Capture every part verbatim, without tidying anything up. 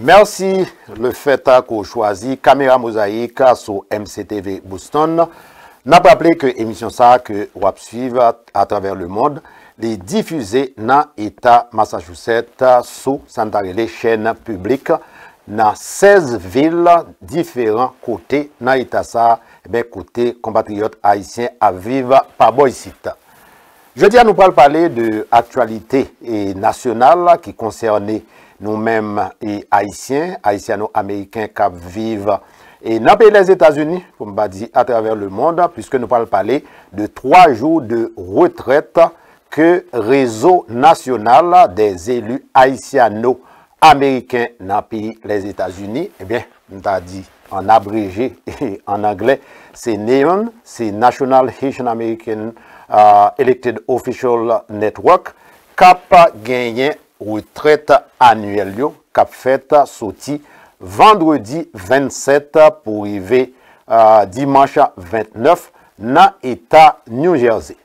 Mèsi lefèt ke w chwazi Kamera Mozayik sou M C T V Boston. N ap raple ke emisyon sa a ke w ap swiv atravè lemond, li difize nan eta Massachusetts sou sa n ta rele chèn piblik nan sèz vil diferan kote nan eta sa a, ebyen, kote konpatriyòt ayisyen ap viv pa bò isit. Jodi a, nou pral pale de aktyalite, e, nasyonal ki konsène nou menm, e, Ayisyen, Ayisyano-Ameriken k ap viv, e, nan peyi Lèzetazini, pou m pa di atravè lemond, puiske nou pral pale de twa jou de retrèt ke Rezo Nasyonal dè Zeli Ayisyano Ameriken nan peyi Lèzetazini, ebyen, m ta di an abreje, an anglè, se NAHAN, se National Haitian American, uh, Elected Official Network, k ap genyen retrèt anyèl yo, k ap fèt soti vandredi vennsèt pou rive, uh, dimanch ventnèf nan eta New Jersey.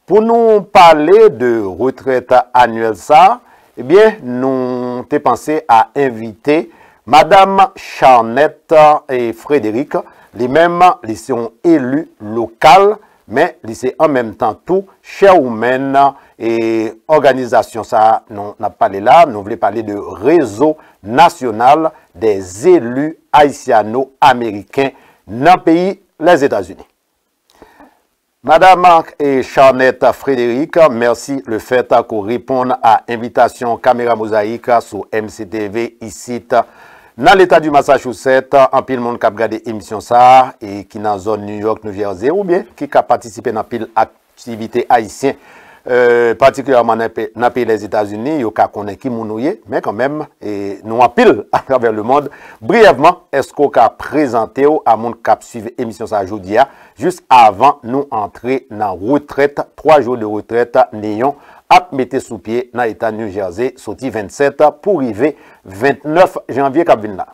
Pou nou pale de retrèt anyèl sa a, ebyen, nou te panse a envite Madam Charnette, e, Frédéric. Li menm, li se yon eli lokal, men li se an menm tan tou chairwoman, e, òganizasyon sa a nou, n ap pale la. Nou vle pale de Rezo Nasyonal dè Zeli Ayisyano Ameriken nan peyi Lèzetazini. Madam, e, Charnette Frédéric, mèsi lefèt ke w reponn a envitasyon Kamera Mozayik sou M C T V isit nan leta di Massachusetts. Anpil moun k ap gade emisyon sa a e ki nan zòn New York, New Jersey, oubyen ki ka patisipe nan pil aktivite ayisyen, e, patikilyèman nan pe-, nan peyi Lèzetazini, yo ka konnen ki moun ou ye, men kanmenm, e, nou anpil atravè lemond. Briyèvman, èske w ka prezante w a moun k ap swiv emisyon sa a jodi a? Jis avan nou antre nan retrèt, twa jou de retrèt NAHAN ap mete sou pye nan eta New Jersey soti vennsèt pou rive ventnèf janvye k ap vin la.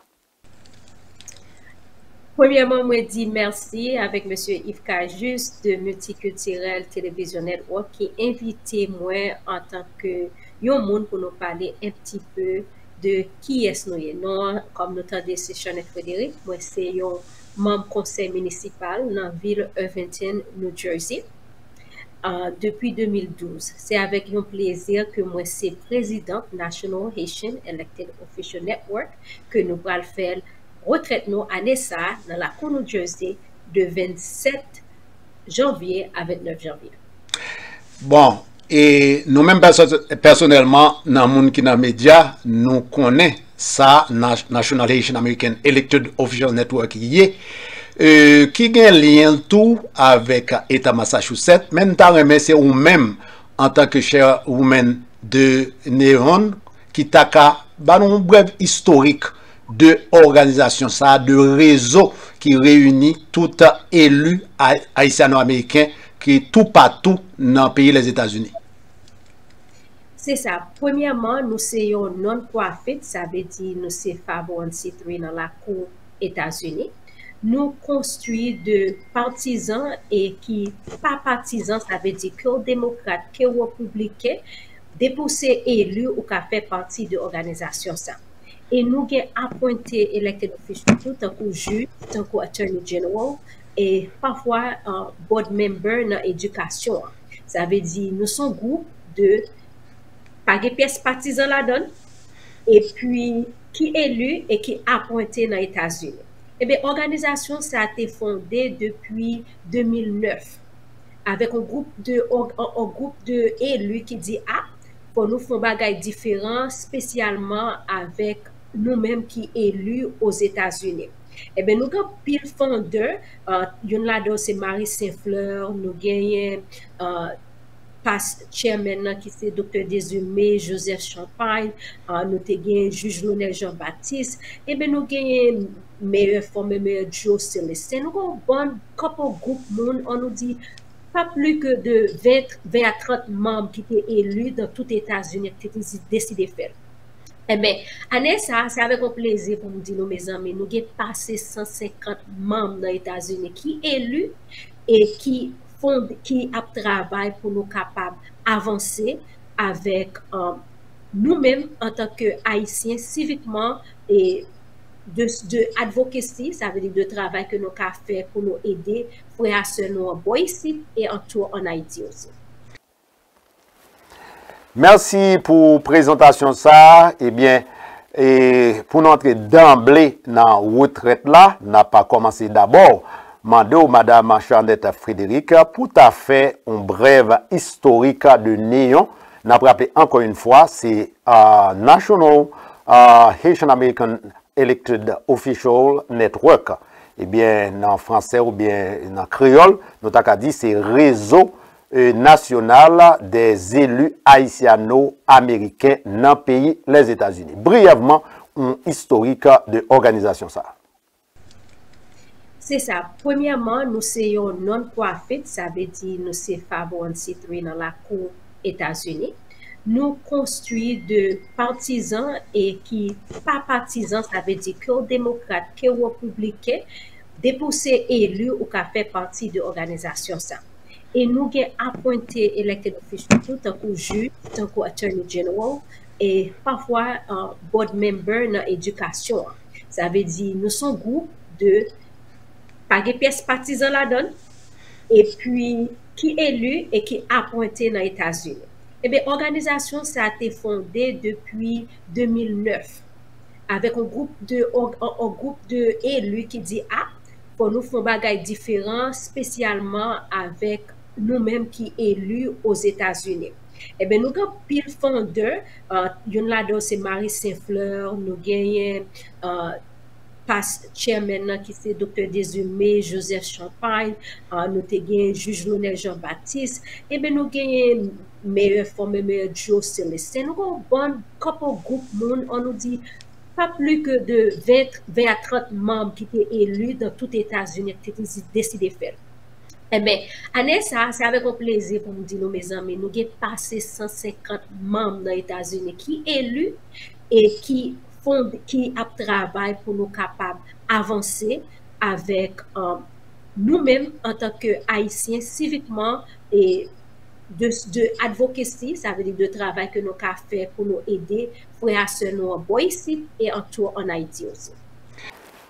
Premyèman, mwen di mèsi avèk mesye Yves Cajuste de Multiculturel Television Network ki envite mwen antanke yon moun pou nou pale un petit peu de kiyès nou ye. Non an, kòm nou tande, se Charnette Frédéric. Mwen se yon manm konsèy minisipal nan vil Irvington, New Jersey, depi de mil douz. Se avèk yon plezi ke mwen se prezidan National Haitian Elected Official Network ke nou pral fè retrèt nou ane sa a nan lakou New Jersey de vennsèt janvye a ventnèf janvye. Bon, e nou menm pèsonèlman, nan moun ki nan medya, nou konnen sa National Haitian American Elected Official Network ye, ki gen lyen tou avèk eta Massachusetts, men m ta renmen se ou menm, antanke chairwoman de NAHAN, ki ta ka ba nou yon brèv istorik de òganizasyon sa a, de rezo ki reyini tout eli ayisyano-ameriken ki toupatou nan peyi Lèzetazini. Se sa. Premyèman, nou se yon non-profit, sa vle di nou se five oh one C three nan lakou Etazini. Nou konstwi de patizan e ki pa patizan, sa vle di ke w demokrat, ke w repibliken, depi w se eli, ou ka fè pati de òganizasyon sa. E nou gen apwente elected official tou, tankou jij, tankou attorney general, e pafwa board member nan edikasyon an. Sa vle di nou se yon gwoup de, pa gen pyès patizan ladan l, epi ki eli e ki apwente nan Etazini. Ebyen, òganizasyon sa a te fonde depi de mil nèf avèk yon gwoup de, yon gwoup de eli ki di, a, fò nou fè yon bagay diferan, espesyalman avèk nou menm ki eli Ozetazini. Ebyen, nou gen anpil founder, youn ladan yo se Marie Saint Fleur, nou genyen past chairman nan ki se Doktè Désumé Joseph Champagne, nou te gen jij Lonel Jean Baptiste, ebyen nou genyen meyè, former meyè Joe Célestin, nou gen yon bann, couple gwoup moun, ann nou di pa plis ke de ven, ven a trant manm ki te eli nan tout Etazini ki te deside fè l. Enben, ane sa a, se avèk yon plezi pou m di nou, mezanmi, nou gen pase san senkant manm nan Etazini ki eli e ki fonde, ki ap travay pou nou kapab avanse avèk nou menm, antanke Ayisyen, sivikman, e de, de advocacy, sa vle di de travay ke nou ka fè pou nou ede frè a sè nou an bò isit e antou ann Ayiti osi. Mèsi pou prezantasyon sa a. Ebyen, e pou n antre danble nan retrèt la, n ap kòmanse dabò mande w, Madam Charnette Frédéric, pou ta fè yon brèv istorik de Neyon. N ap raple ankò yon fwa, se uh, National uh, Haitian American Elected Official Network. Ebyen, nan fransè oubyen nan kreyòl, nou ta ka di se Rezo National des Élus Haïtiano-Américains nan peyi Lèzetazini. Briyèvman, yon istorik de òganizasyon sa a. Se sa. Premyèman, nou se yon non-profit, sa vle di nou se five oh one C three nan lakou Etazini. Nou konstwi de patizan e ki pa patizan, sa vle di ke w demokrat, ke w repibliken, depi w se eli, ou ka fè pati de òganizasyon sa. E nou gen apwente elected official tou, tankou jij, tankou attorney general, e pafwa uh, board member nan edikasyon an. Sa vle di nou se yon gwoup de, pa gen pyès patizan ladan l, epi ki eli e ki apwente nan Etazini. Ebyen, òganizasyon sa a te fonde depi de mil nèf avèk yon gwoup de, yon gwoup de eli ki di a, fò nou fè yon bagay diferan, espesyalman avèk nou menm ki eli Ozetazini. Ebyen, nou gen anpil founder, uh, youn ladan yo se Marie Saint-Fleur, nou genyen uh, past chairman nan ki se Doktè Désumé, Joseph Champagne, uh, nou te genyen jij Lonel Jean Baptiste, ebyen nou genyen meyè, former meyè Joe Célestin, nou gen yon bann couple group moun, an nou di pa plis ke de ven, ven a trant manm ki te eli nan tout Etazini ki te deside fè l. Enben, ane sa a, se avèk yon plezi pou m di nou, mezanmi, nou gen pase san senkant manm nan Etazini ki eli e ki fonde, ki ap travay pou nou kapab avanse avèk um, nou menm antanke Ayisyen sivikman e de, de advocacy, sa vle di de travay ke nou ka fè pou nou ede frè a sè nou an bò isit e antou ann Ayiti osi.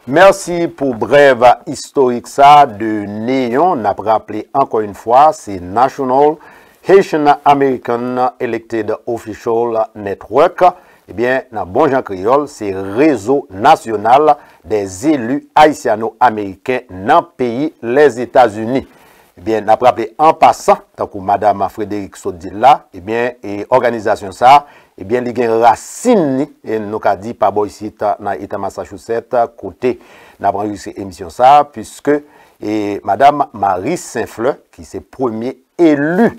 Mèsi pou brèv istorik sa de Neyon. N ap raple ankò yon fwa, se National Haitian American Elected Official Network. Ebyen, nan bon jan kreyòl, se Rezo Nasyonal des Élus Haïtiano-Américains nan peyi Lèzetazini. Ebyen, n ap raple an pasan, tankou Madam Frédéric sot di l la, ebyen, e òganizasyon sa a, ebyen, li gen rasin li, e nou ka di pa bò isit nan eta Massachusetts, kote n ap anrejistre emisyon sa a, piske e Madam Marie Saint-Fleur, ki se premye eli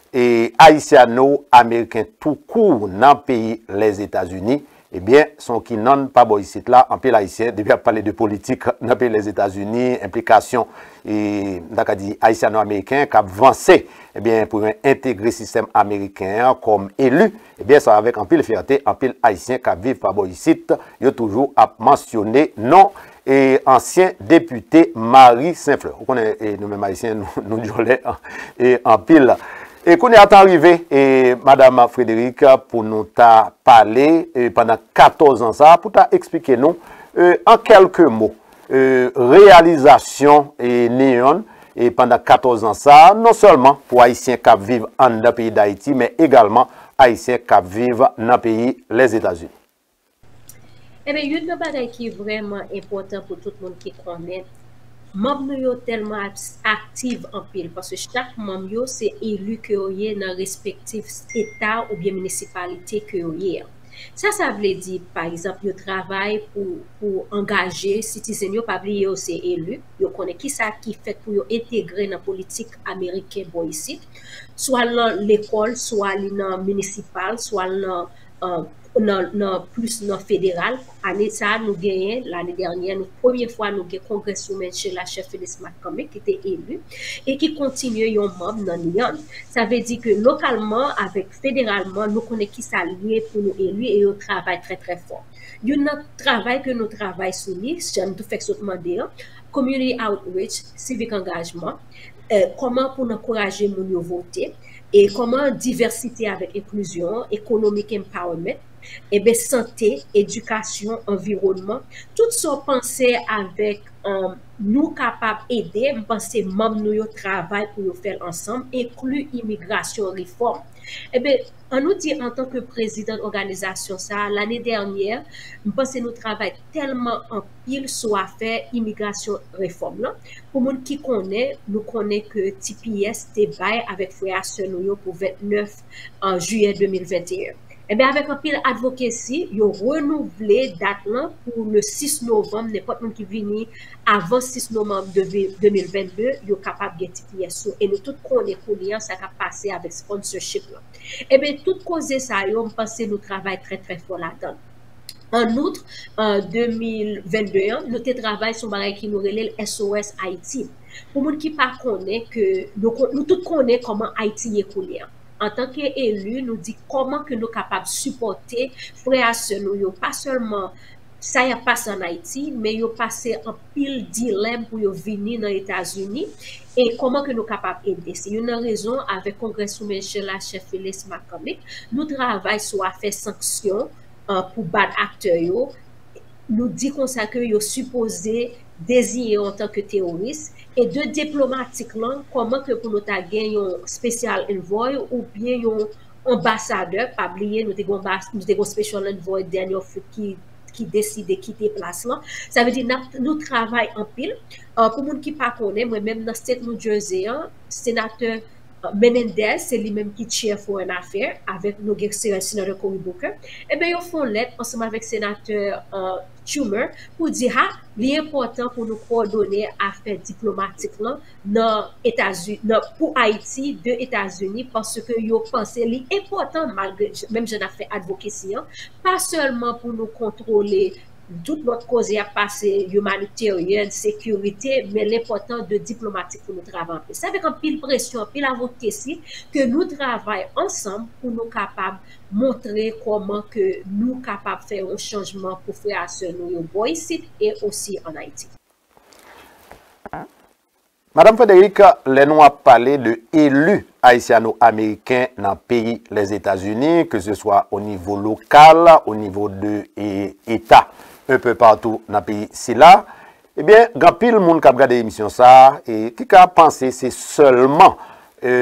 e ayisyano-ameriken toukou nan peyi Lèzetazini, ebyen, se yon ki nonn pa bò isit la, anpil Ayisyen, depi ap pale de politik nan peyi Lèzetazini, enplikasyon, e, m ta ka di, ayisyano-ameriken k ap vanse, ebyen, pou yo entegre sistèm ameriken an kòm eli, ebyen, se avèk anpil fyète, anpil Ayisyen k ap viv pa bò isit, yo toujou ap mansyone non e ansyen depite Marie Saint-Fleur. Ou konnen, e, nou menm Ayisyen, nou, nou djòlè, e, anpil. E kounye a tan rive, e, Madam Frédéric, pou nou ta pale, e, pandan katòz an sa, pou ta eksplike nou, e, an kèlke mo, e, reyalizasyon, e, Neyon, e, pandan katòz an sa, non sèlman pou Ayisyen k ap viv anndan peyi Dayiti, men egalman Ayisyen k ap viv nan peyi Lèzetazini. Ebyen, youn nan bagay ki vrèman enpòtan pou tout moun ki konnen, manm nou yo tèlman aktif anpil, paske chak manm yo se eli ke yo ye nan respektif eta oubyen minisipalite ke yo ye an. Sa sa vle di, pa egzanp, yo travay pou, pou angaje sitizen yo, pa bliye yo se eli, yo konnen kisa ki fèt pou yo entegre nan politik ameriken bò isit, swa l nan lekòl, swa li nan minisipal, swa l nan nan, nan plis nan federal. Ane sa a, nou genyen, lane dènyè, nou premye fwa nou gen Congresswoman Sheila Chef Phillips McCormick ki te eli e ki kontinye yon manm nan Neyon. Sa vle di ke lokalman avèk federalman, nou konnen kisa l ye pou nou eli e yo travay trè, trè fò. Youn nan travay ke nou travay sou li, Jan tou fèk sot mande an, community outreach, civic engagement, euh, kòman pou n ankouraje moun yo vote, e kòman divèsite avèk enklizyon, economic empowerment, ebe sante, edikasyon, anviwònman, tout sa w panse avèk, um, nou kapab ede, m panse manm nou yo travay pou yo fè l ansanm, enkli imigrasyon refòm. Ebe, ann nou di antanke prezidan òganizasyon sa a, lane dènyè, m panse nou travay tèlman anpil sou afè imigrasyon refòm lan. Pou moun ki konnen, nou konnen ke T P S te bay avèk frè a sè nou yo pou vennèf, uh, jiyè de mil venteyen. Ebyen, avèk anpil advocacy, yo renouvle dat lan pou le sis novanm. Nenpòt moun ki vini avan sis novanm de, de mil vennde, yo kapab gen T P S yo. E nou tout konnen kounye a sa k ap pase avèk sponsorship lan. Ebyen, tout koze sa yo, m panse nou travay trè, trè fò ladan l. An out, an de mil vennde an, nou te travay sou yon bagay ki nou rele l S O S Haiti. Pou moun ki pa konnen ke nou, kon- nou tout konnen kòman Ayiti ye kounye a. Antanke eli, nou di kòman ke nou kapab sipòte frè a sè nou yo, pa sèlman sa y ap pase ann Ayiti, men yo pase anpil dilèm pou yo vini nan Etazini, e kòman ke nou kapab ede. Se youn nan rezon avèk Congresswoman Sheila Cher Phillips McCormick, nou travay sou afè sanksyon, uh, pou bad actor yo. Nou di konsa ke yo sipoze deziye yo antanke teworis. E de diplomatik lan, kòman ke pou nou ta gen yon special envoy oubyen yon anbasadè, pa bliye nou te gen anbas- nou te gen yon special envoy Daniel Foote ki, ki deside kite plas lan. Sa vle di n ap- nou travay anpil. Uh, pou moun ki pa konnen, mwen menm nan State New Jersey an, senatè Menendez, se li menm ki chair Foreign Affair, avèk nou gen Senatè Cory Booker. Ebyen, yo fè yon lèt ansanm avèk Senatè, uh, Schumer pou di, ha, li enpòtan pou nou kowòdone afè diplomatik lan nan Etazini, nan, pou Ayiti, de Etazini, paske yo panse li enpòtan, malgre, menm jan n ap fè advocacy an, pa sèlman pou nou kontwole tout lòt koze ap pase, humanitarian, sekirite, men l enpòtan de diplomatik pou nou travay anpil. Se avèk anpil presyon, anpil advocacy ke nou travay ansanm pou nou kapab montre kòman ke nou kapab fè yon chanjman pou frè a sè nou yo bò isit e osi ann Ayiti. Madanm Frédérique, lè nou ap pale de eli ayisyano-ameriken nan peyi Lèzetazini, ke se swa o nivo lokal, o nivo de e, eta, un peu partout nan peyi sila, ebyen, gen anpil moun k ap gade emisyon sa a e ki ka panse se sèlman e,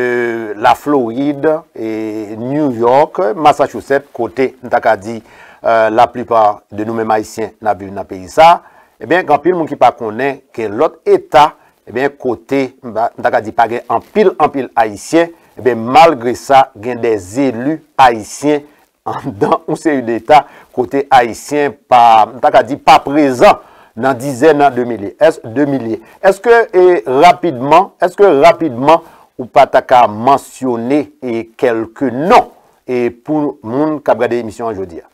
Laflorid, e, New York, Massachusetts, kote m ta ka di e, laplipa de nou menm Ayisyen n ap viv nan peyi sa, ebyen, gen anpil moun ki pa konnen gen lòt eta, ebyen, kote m ta ka di pa gen anpil, anpil Ayisyen, ebyen, malgre sa, gen de eli ayisyen anndan yon seri deta kote Ayisyen pa, m ta ka di pa prezan nan dizèn an de milye. Èske, de milye. Èske, e, rapidman, èske rapidman ou pa ta ka mansyone e kèlke non e pou moun k ap gade emisyon an jodi a?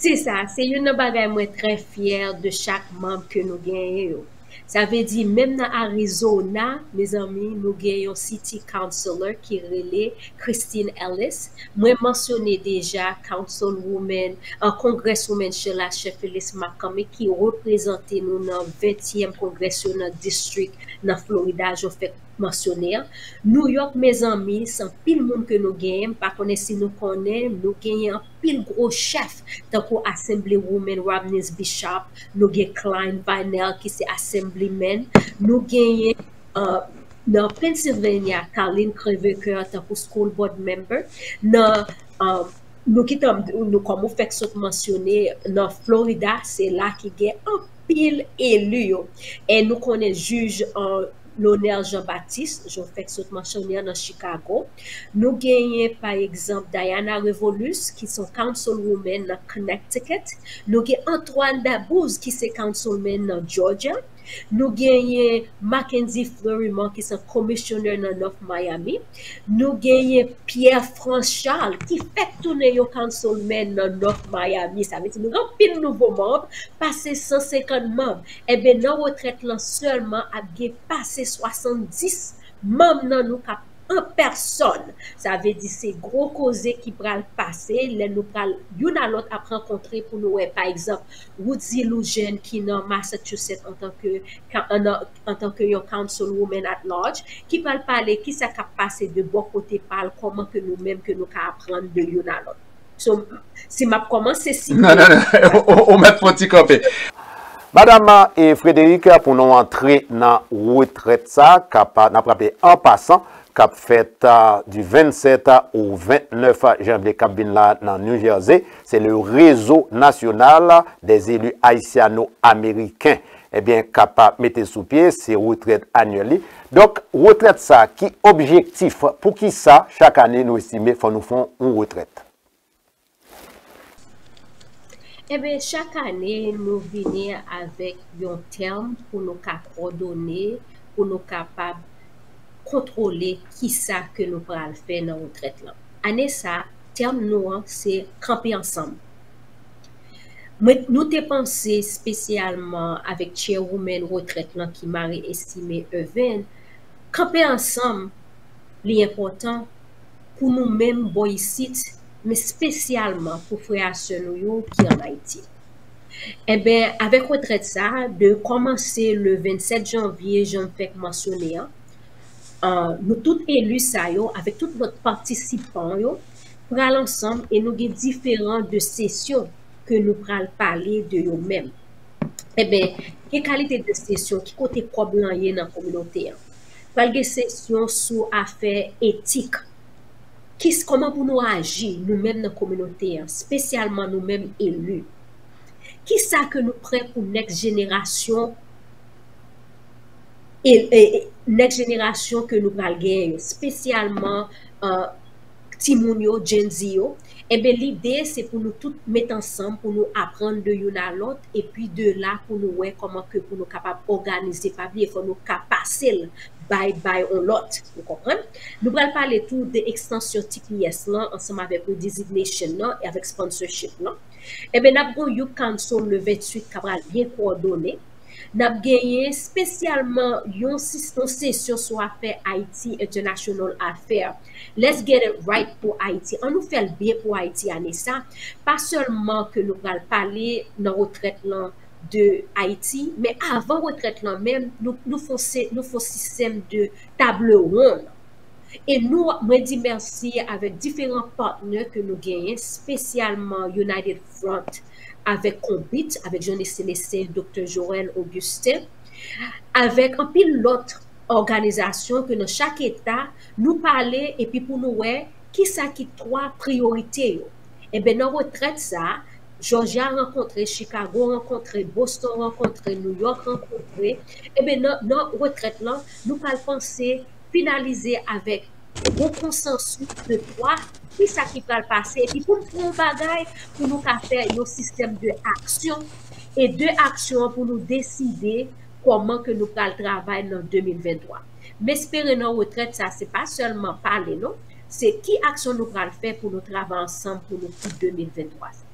Se sa, se youn nan bagay mwen trè fyè de chak manm ke nou genyen yo. Sa vle di, menm nan Arizona, mezanmi, nou gen yon city councilor ki rele Christine Ellis. Mwen mansyone deja Councilwoman, uh, Congresswoman Sheila Cher Phillips McCormick ki reprezante nou nan ventyèm kongres yo nan distrik nan Florida, jan w fèk mansyone an. New York, mezanmi, se anpil moun ke nou genyen. M pa konnen si nou konnen, nou genyen anpil gwo chèf, tankou Assemblywoman Robness Bishop, nou gen Klein Vinell ki se Assemblyman, nou genyen, uh, nan Pennsylvania, Colin Kreveker tankou School Board Member, nan, uh, nou ki tanm, nou, kòm ou fèk sot mansyone, nan Florida, se la ki gen anpil eli yo. E nou konnen jij, uh, Lonel Jean Baptiste, jan w fèk sot mansyone an nan Chicago. Nou genyen, pa egzanp, Diana Revolus, ki se yon councilwoman nan Connecticut. Nou gen Antoine Dabouze, ki se councilman nan Georgia. Nou genyen Mackendy Fleurimond, ki se yon commissioner nan North Miami. Nou genyen Pierre France Charles, ki fèk tounen yon councilman nan North Miami. Sa vle di nou gen anpil nouvo manm, pase san senkant manm. Enben, nan retrèt lan sèlman ap gen pase swasanndis manm nan nou k ap an pèsòn. Sa vle di se gwo koze ki pral pase lè nou pral youn a lòt ap rankontre pou nou wè, pa egzanp, Woodsy Lujan ki nan Massachusetts antanke, antanke yon councilwoman at large, ki pral pale kisa k ap pase de bò kote pa l, kòman ke nou menm ke nou ka aprann de youn a lòt. So, si m ap kòmanse site. Non, non, non, ou, ou mèt fè yon ti kanpe. Madanm e Frédéric, pou nou antre nan retrèt sa, k ap, n ap raple an pasan, k ap fèt, a, di vennsèt a o ventnèf janvye k ap vin la nan New Jersey. Se le Réseau National des Élus Haïtiano-Américains, ebyen, k ap mete sou pye, se retrèt anyèl li. Donk, retrèt sa, ki objektif, poukisa chak ane nou estime fò nou fè yon retrèt? Enben, chak ane, nou vini avèk yon tèm pou nou ka kowòdone, pou nou kapab kontwole kisa ke nou pral fè nan retrèt lan. Ane sa, tèm nou an, se kanpe ansanm. Mwen, nou te panse espesyalman avèk chairwoman retrèt lan ki Marie Estimé Ervin, kanpe ansanm, li enpòtan pou nou menm bò isit, men espesyalman pou frè a sè nou yo ki ann Ayiti. Enben, avèk retrèt sa, de kòmanse le vennsèt janvye, jan m fèk mansyone an, an, nou tout eli sa yo, avèk tout lòt patisipan yo, pral ansanm e nou gen diferan de sesyon ke nou pral pale de yo menm. Enben, gen kalite de sesyon, ki kote kòb lan ye nan kominote an. Pral gen sesyon sou afè etik. Kis-, kòman pou nou aji, nou menm nan kominote an, espesyalman nou menm eli. Kisa ke nou prè pou next jenerasyon, e, e, e, next jenerasyon ke nou pral genyen yo, espesyalman, e, timoun yo, Gen Z yo, enben, lide se pou nou tout met ansanm, pou nou aprann de youn a lòt, epi de la pou nou wè kòman ke pou nou kapab òganize, pa bliye, fò nou ka pase l bay, bay on lòt, nou konprann? Nou pral pale tou de ekstansyon T P S lan, ansanm avèk redesignation nan, e avèk sponsorship lan. Enben, n ap gen Youth Council le ventuit k ap pral byen kowòdone. N ap genyen espesyalman yon sis-, yon sesyon sou afè Haiti International Affair. Let's get it right pou Ayiti. Ann nou fè l byen pou Ayiti ane sa. Pa sèlman ke nou pral pale nan retrèt lan de Ayiti, men avan retrèt lan menm, nou, nou fè se-, nou fè sistèm de table ronde. E nou, mwen di mèsi avèk diferan patnè ke nou genyen, espesyalman United Front avèk Konbit, avèk Jean Célestin, Doktè Joël Augustin, avèk anpil lòt òganizasyon ke nan chak eta, nou pale epi pou nou wè kisa ki twa priyorite yo. Enben, nan retrèt sa, Georgia rankontre, Chicago rankontre, Boston rankontre, New York rankontre. Enben, nan, nan retrèt lan, nou pral panse finalize avèk yon konsansis de twa, kisa ki pral pase, epi pou n pran yon bagay pou nou ka fè yon sistèm de aksyon, e de aksyon an pou nou deside kòman ke nou pral travay nan de mil venntwa. M espere nan retrèt sa, se pa sèlman pale, non, se ki aksyon nou pral fè pou nou travay ansanm pou nou pou de mil venntwa sa.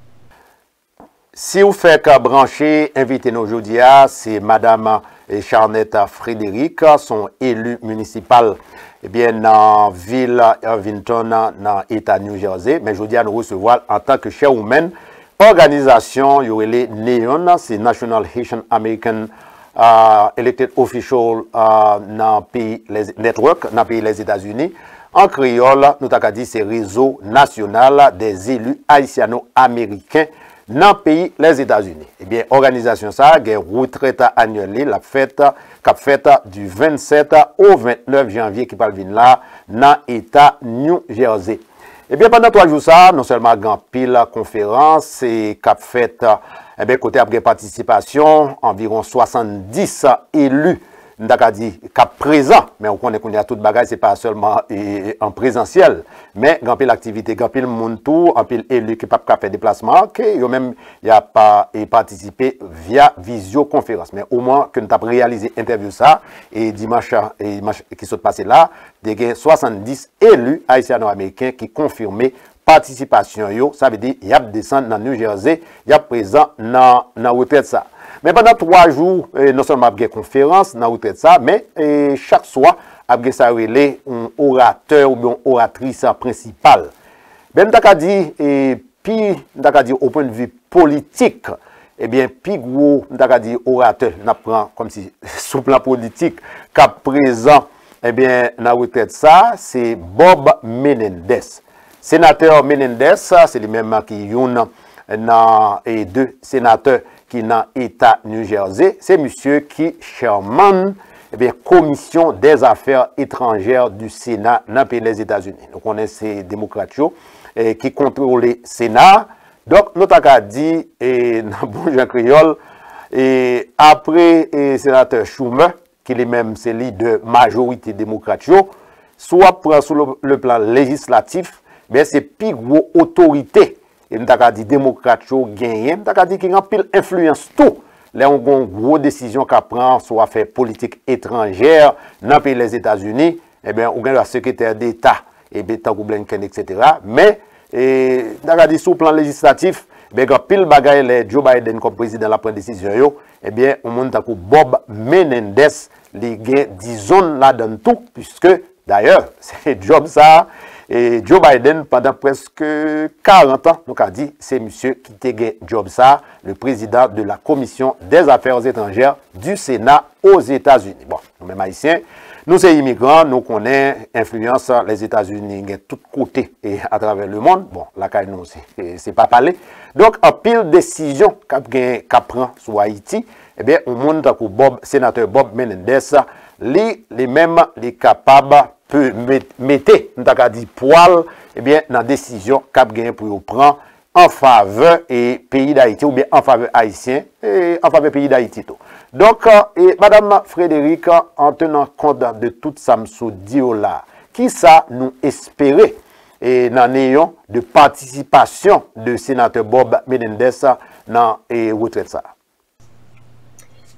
Si w fèk branche, envite nou jodi a, se Madanm, eh, Charnette Frédéric, se yon eli minisipal, ebyen, nan vil Irvington, nan eta New Jersey. Men jodi a, nou resevwa l antanke chairwoman òganizasyon yo rele NAHAAN, se National Haitian American, ah, Elected Official, ah, nan peyi Lèz-, Network, nan peyi Lèzetazini. An kreyòl, nou ta ka di se Réseau National des Élus Haïtiano-Américains nan peyi Lèzetazini. Ebyen, òganizasyon sa a gen retrèt anyèl li, l ap fèt, k ap fèt di vennsèt o ventnèf janvye ki pral vin la nan eta New Jersey. Ebyen, pandan twa jou sa a, non sèlman gen anpil konferans e k ap fèt, ebyen, kote ap gen patisipasyon anviwon swasanndis eli, m ta ka di, k ap prezan, men ou konnen kounye a tout bagay se pa sèlman, e, an prezansyèl, men gen anpil aktivite, gen anpil moun tou, anpil eli ki p ap ka fè deplasman an, ke yo menm y ap, e, patisipe via vizyokonferans. Men omwen ke n t ap reyalize entèvyou sa a, e dimanch, e dimanch ki sot pase la, te gen swasanndis eli ayisyano-ameriken ki konfime patisipasyon yo, sa vle di y ap desann nan New Jersey, y ap prezan nan, nan retrèt sa. Men pandan twa jou, eh, non sèlman ap gen konferans nan retrèt sa, men eh, chak swa ap gen sa yo rele yon oratè oubyen yon oratris prensipal. Men m ta ka di, eh, pi, m ta ka di, o pwen de vi politik, ebyen, pi gwo, m ta ka di, oratè n ap pran kòmsi sou plan politik k ap prezan, ebyen, nan retrèt sa, se Bob Menendez. Senatè Menendez, se li menm ki youn nan e de senatè ki nan eta New Jersey, se misye ki chairman, ebyen, Commission des Affaires Étrangères du Sénat nan peyi Lèzetazini. Nou konnen se demokrat yo eh, ki kontwole Sena a. Donk, nou ta ka di, eh, nan bon jan kreyòl, eh, apre eh, senatè Schumer, ki li menm se lidè majorite demokrat yo, si w ap pran sou le, le plan lejislatif, ben se pi gwo otorite, e m ta ka di demokrat yo genyen, m ta ka di ki gen anpil enfliyans tou, lè yon gon gwo desizyon ka pran sou afè politik etranjè nan peyi Lèzetazini, ebyen, ou gen dwa sekretè deta, ebyen, tankou Blinken, etsetera. Men, e, m ta ka di sou plan lejislatif, ebyen, gen anpil bagay lè Joe Biden kòm prezidan l ap pran desizyon yo, ebyen, yon moun tankou Bob Menendez, li gen dizon ladan l tou, piske, dayè, se djòb sa a, e Joe Biden, pandan prèske karant an, nou ka di, se misye ki te gen djòb sa a, le président de la Commission des Affaires Étrangères du Sénat aux États-Unis. Bon, nou menm Ayisyen, nou se imigran, nou konnen enfliyans Lèzetazini gen tout kote e atravè lemonn. Bon, lakay nou, se, se pa pale. Donk, anpil desizyon k ap gen, k ap pran sou Ayiti, ebyen, yon moun tankou Bob, senatè Bob Menendez, li, li menm, li kapab pe-, met-, mete, m ta ka di, pwa l, ebyen, nan desizyon k ap gen pou yo pran an favè e peyi Dayiti oubyen an favè Ayisyen, e an favè peyi Dayiti tou. Donk, e, Madam Frédérique, en tenant compte de tout sa m sot di yo la, kisa nou espere e nan neyon de patisipasyon de senatè Bob Menendez nan e retrèt sa?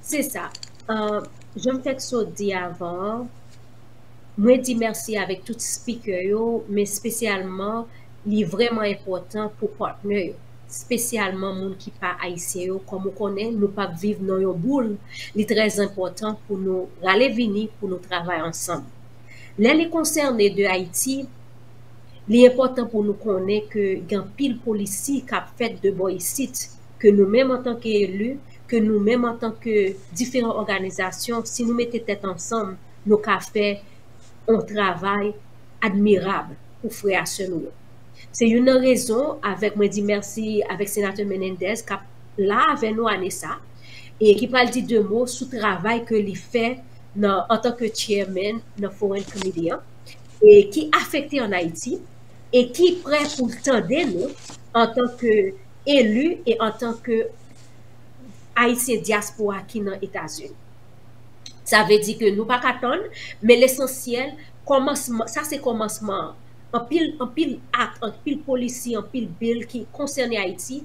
Se sa. Jan m fèk sot di avan an, mwen di mèsi avèk tout speaker yo, men espesyalman, li vrèman enpòtan pou partner yo, espesyalman moun ki pa ayisyen yo. Kòm ou konnen, nou p ap viv nan yon boul, li trè enpòtan pou nou rale vini, pou nou travay ansanm. Lè li konsène de Ayiti, li enpòtan pou nou konnen ke gen anpil polisi k ap fèt de bò isit, ke nou menm antanke eli, ke nou menm antanke diferan òganizasyon, si nou mete tèt ansanm, nou ka fè yon travay admirab pou frè a sè nou yo. Se youn nan rezon avèk mwen di mèsi avèk Senatè Menendez k ap la avè nou ane sa, e ki pral di de mo sou travay ke li fè nan antanke chairman nan Foreign Committee an, e ki afekte ann Ayiti, e ki prè pou l tande nou antanke eli e antanke Ayisyen dyaspora ki nan Etazini. Sa vle di ke nou pa ka tann, men lesansyèl, kòmansman, sa se kòmansman an. Anpil, anpil ak, anpil polisi, anpil bil ki konsène Ayiti,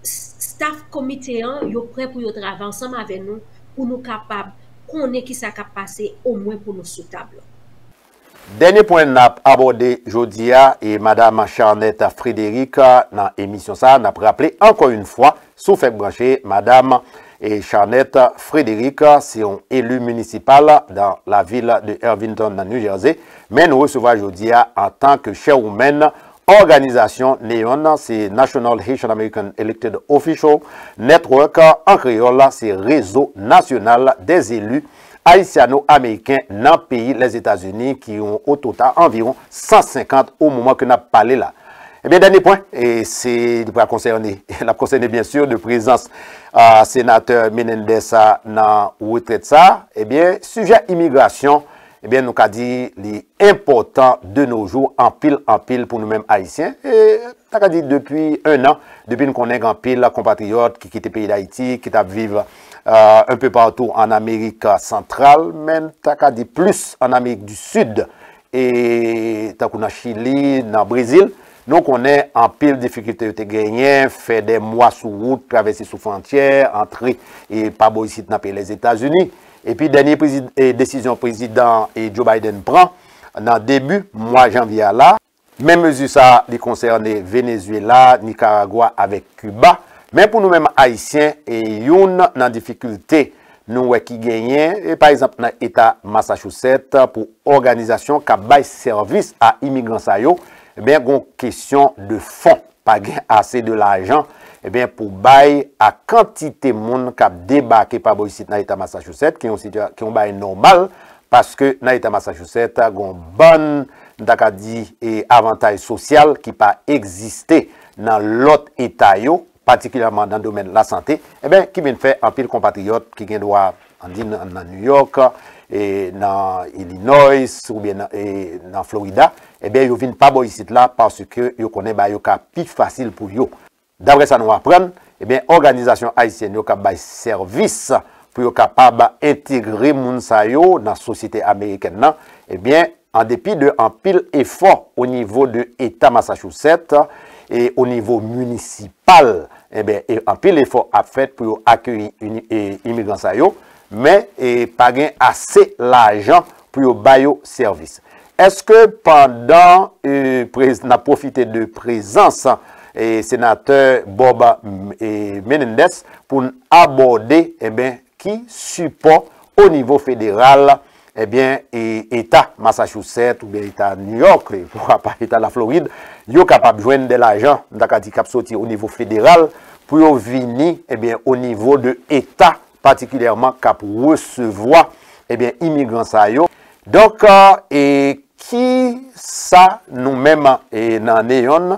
staff komite an, yo prè pou yo travay ansanm avè nou pou nou kapab konnen kisa k ap pase, omwen pou nou sou tab la. Dènye pwen n ap abòde jodi a, e Madam Charnette Frédéric nan emisyon sa a, n ap raple ankò yon fwa, si w fèk branche, Madam e Charnette Frédéric se yon eli minisipal dans la ville de Irvington nan New Jersey, men nou resevwa jodi a antanke chairwoman òganizasyon neyon, se National Haitian American Elected Official Network, an kreyòl, se rezo nasyonal dèzeli ayisyano-ameriken nan peyi Lèzetazini ki yon o total anviwon san senkant o moman ke n ap pale la. Ebyen, dènye pwen, e se, li pral konsène, l ap konsène, byen si, de prezans a, senatè Menendez a nan retrèt sa. Ebyen, sijè imigrasyon, ebyen, nou ka di li enpòtan de nos jours, anpil, anpil pou nou menm Ayisyen. E, ta ka di depi en an, depi n konnen gen anpil konpatriyòt ki kite peyi Dayiti, ki t ap viv, euh, un peu partout en Amérique centrale, men ta ka di plis an Amerik di Sid, e tankou nan Chili, nan Brezil, nou konnen anpil difikilte yo te genyen, fè dè mwa sou wout, travèse sou fwontyè, antre e pa bò isit nan peyi Lèzetazini. Epi dènye prezi-, e desizyon prezidan e Joe Biden pran nan debi mwa janvye a la. Men mezi sa a, li konsène Venezuela, Nicaragua avèk Kiba. Men pou nou menm Ayisyen, e youn nan difikilte nou wè ki genyen, e pa egzanp nan eta Massachusetts, pou òganizasyon k ap bay sèvis a imigran sa yo, ebyen, gon kesyon de fon. Pa gen ase de lajan, ebyen, pou bay a kantite moun k ap debake pa bò isit nan eta Massachusetts, ki yon sitya-, ki yon bagay nòmal, paske nan eta Massachusetts, gon bann, m ta ka di, e, avantaj sosyal ki pa egziste nan lòt eta yo, patikilyèman nan domèn lasante, ebyen, ki vin fè anpil konpatriyòt ki gen dwa, ann di, nan, nan New York, e nan Illinois, oubyen nan, e nan Florida, ebyen, yo vin pa bò isit la paske yo konnen bagay yo ka pi fasil pou yo. Daprè sa nou aprann, ebyen, òganizasyon ayisyèn yo k ap bay sèvis pou yo kapab entegre moun sa yo nan sosyete amerikèn nan, ebyen, an depi de anpil efò o nivo de eta Massachusetts e o nivo minisipal, ebyen, e anpil efò ap fèt pou yo akeyi ini-, e, imigran sa yo, men, e, pa gen ase lajan pou yo ba yo sèvis. Èske pandan, e, prez-, n ap pwofite de prezans, e, senatè Bob, e, Menendez pou n abòde, ebyen, ki sipò o nivo federal, ebyen, e, eta Massachusetts oubyen eta New York, e, poukwa pa eta Laflorid, yo kapab jwenn de lajan, m ta ka di k ap soti o nivo federal, pou yo vini, ebyen, o nivo de eta patikilyèman k ap resevwa, ebyen, imigran sa yo. Donk, e, ki sa nou menm, e, nan Neon,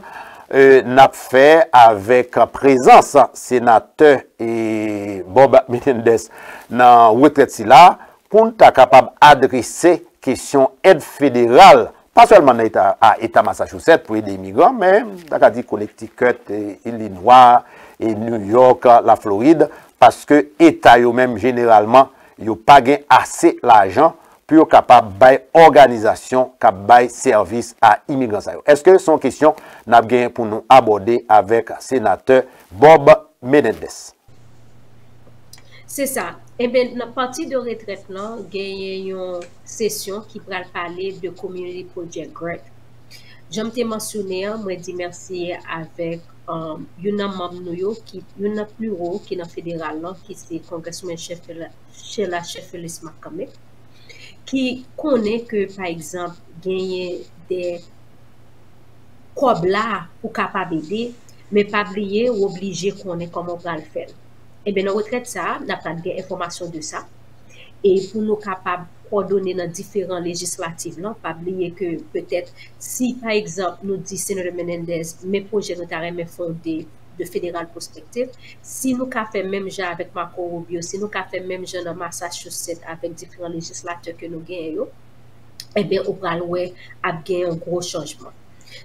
e, n ap fè avèk prezans senatè, e, Bob Menendez nan retrèt sila, pou n ta kapab adrese kesyon èd federal, pa sèlman nan eta, a, eta Massachusetts pou ede imigran, men, m ta ka di Connecticut, e, Illinois, e New York, Laflorid, paske eta yo menm, jeneralman, yo pa gen ase lajan pou yo kapab bay òganizasyon k ap bay sèvis a imigran sa yo. Èske se yon kesyon n ap gen pou nou abòde avèk senatè Bob Menendez? Se sa. Eben, nan pati de retrèt lan, genyen yon sesyon ki pral pale de Community Project Grant. Jan m te mansyone an, mwen di mèsi avèk, um, youn nan manm nou yo, ki, youn nan pli wo ki nan federal lan, ki se Congresswoman Sheffel-, Sheila Sheffieldis McCormick, ki konnen ke, pa egzanp, genyen de kòb la pou kapab ede, men pa bliye, w oblije konnen kòman w pral fè l. Eben, nan retrèt sa a, n ap pral gen enfòmasyon de sa. E pou nou kapab kòdone nan diferan lejislatif lan, pa bliye ke petèt, si, pa egzanp, nou di Senatè Menendez, men pwojè nou ta renmen fè w de, de federal perspective, si nou ka fè menm jan avèk Marco Rubio, si nou ka fè menm jan nan Massachusetts avèk diferan lejislatè ke nou genyen yo, eben, ou pral wè ap gen yon gwo chanjman.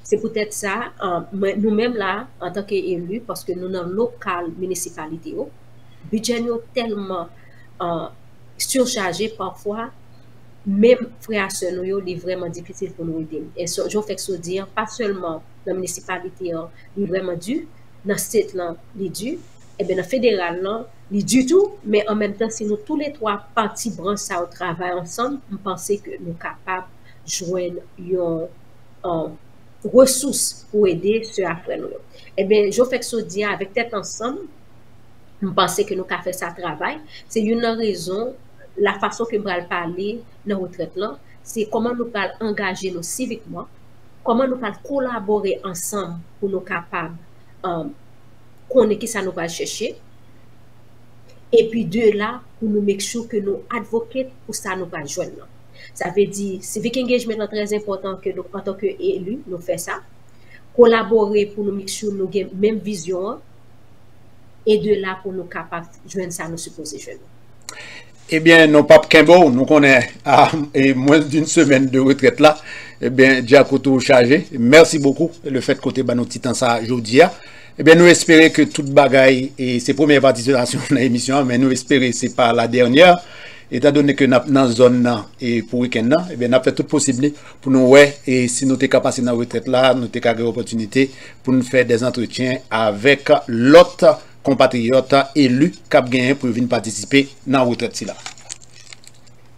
Se poutèt sa, uh, mwen, nou menm la, antanke eli, paske nou nan lokal minisipalite yo, bidjè nou yo tèlman, uh, sichaje pafwa, menm frè a sè nou yo, li vrèman difisil pou nou ede. E so, jan w fèk sot di an, pa sèlman nan minisipalite an, li vrèman di, nan state lan, li di, eben, nan federal lan, li di tou, men an menm tan, si nou toulètwa pati branch sa yo travay ansanm, m panse ke nou kapab jwenn yon, yon resous pou ede sè a frè nou yo. Eben, jan w fèk sot di a, avèk tèt ansanm, m panse ke nou ka fè sa travay. Se youn nan rezon, lafason ke m pral pale nan retrèt lan, se kòman nou pral angaje nou sivikman, kòman nou pral kolabore ansanm pou nou kapab, um, konnen kisa nou pral chèche. Epi de la, pou nou make sure ke nou advocate pou sa nou pral jwenn nan. Sa vle di, civic engagement lan trè enpòtan ke nou, antanke eli, nou fè sa. Kolabore pou nou make sure nou gen menm vizyon an. E de la pou nou kapab jwenn sa nou sipoze jwenn. Ebyen, nou p ap kenbe w, nou konnen a e mwens d'une semaine de retraite la, ebyen, dyakout ou chaje. Mèsi bokou, le fèt ke w te ban nou ti tan sa a jodi a. Ebyen, nou espere ke tout bagay, e se premyè patisipasyon w nan emisyon an, men nou espere se pa la dènyè. Etandone ke n ap nan zòn nan e pou wikenn nan, ebyen, n ap fè tout posib li pou nou wè e si nou te ka pase nan retrèt la, nou te ka gen opòtinite pou n fè dè antretyen avèk lòt konpatriyòt eli k ap genyen pou yo vin patisipe nan retrèt sila.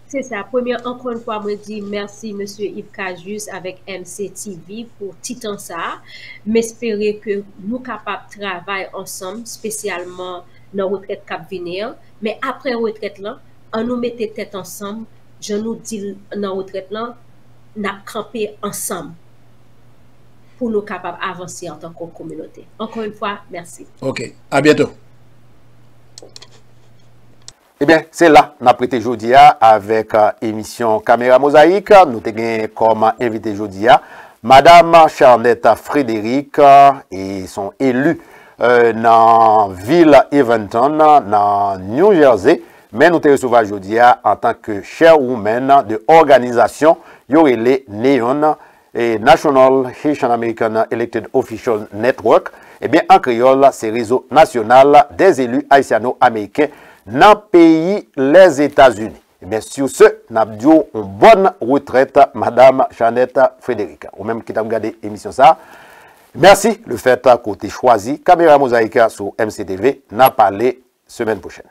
Se sa, premye, ankò yon fwa, mwen di mèsi, mesye Yves Cajuste avèk M C T V pou ti tan sa a. M espere ke nou kapab travay ansanm, espesyalman nan retrèt k ap vini an. Men apre retrèt lan, an nou mete tèt ansanm, jan nou di l nan retrèt lan, n ap kanpe ansanm pou nou kapab avanse antanke kominote. Ankò yon fwa, mèsi. Ok, a byento. Ebyen, se la n ap rete jodi a avèk emisyon Kamera Mozayik. Nou te gen kòm envite jodi a Madam Charnette Frédéric, e se yon eli nan vil Evanston, nan New Jersey. Men nou te resevwa jodi a antanke chairwoman de òganizasyon yo rele NEON, e National Haitian American Elected Official Network. Ebyen, an kreyòl, se Rezo Nasyonal dèz Eli Ayisyano-Ameriken nan peyi Lèzetazini. Ebyen, sur ce, n ap di w yon bòn retrèt, Madam Charnette Frédéric. Ou menm ki t ap gade emisyon sa a, mèsi lefèt ke w te chwazi Kamera Mozayik sou M C T V. N a pale semèn pwochèn.